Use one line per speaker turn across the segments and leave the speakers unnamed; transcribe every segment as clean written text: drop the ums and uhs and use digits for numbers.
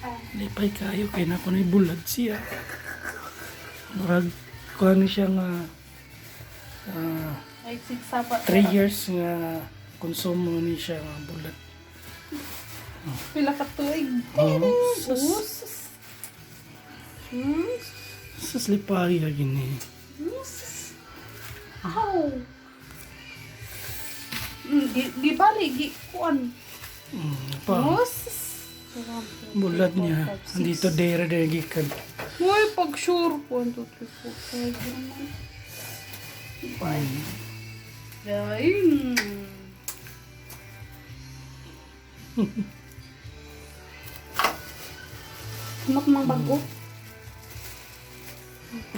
Ah,
Lipay kayo kay na kuno'y bulad siya. Murag kuan ni siya nga
ay, six sapa.
3 years nga konsumo ni siya nga bulad.
Pila ka tuig.
Oh, sus,
Sus. Sus.
Sus, lipay ka gini.
Sus. Aw. Gi, gi bali, gi, kuan.
Pa,
Sus.
Bulad niya. Andito dere dere gikan.
Uy, pag sure. 1, 2, 3, 4, 5, naman. Ay. Ano mang bago?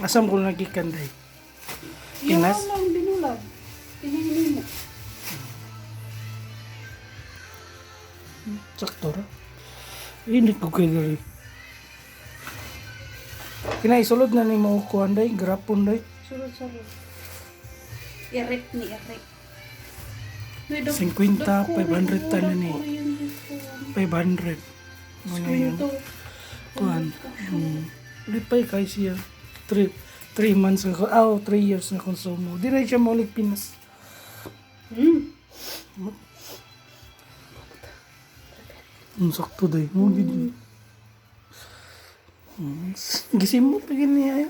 Asam ko nagikan day?
Yung
Pinas?
lang binulad. Pinahinin mo.
Sakto ra. Init ko kay diri. Kinaisulod na ni mo kuan day, grapon day.
Sulod, sulod. Irip ni irip.
50, 500 tanan ni. 500. Ano yun? Kuan. Lipay kay siya. 3 3 months na ko, oh, 3 years na konsumo. Di na siya maulig Pinas. Ang sakto day. Mo gid. Gisim mo pa gini ay.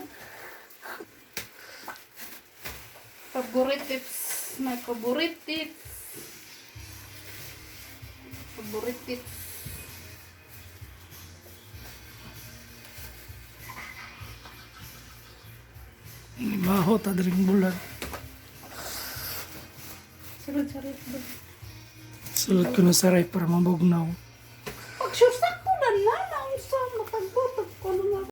Favorite tips. My favorite tips. Favorite tips.
Maho ta dring bulan.
Sulod, sulod.
Sulod ko na sa ref para mabugnaw.
Pag sure, sakto na na.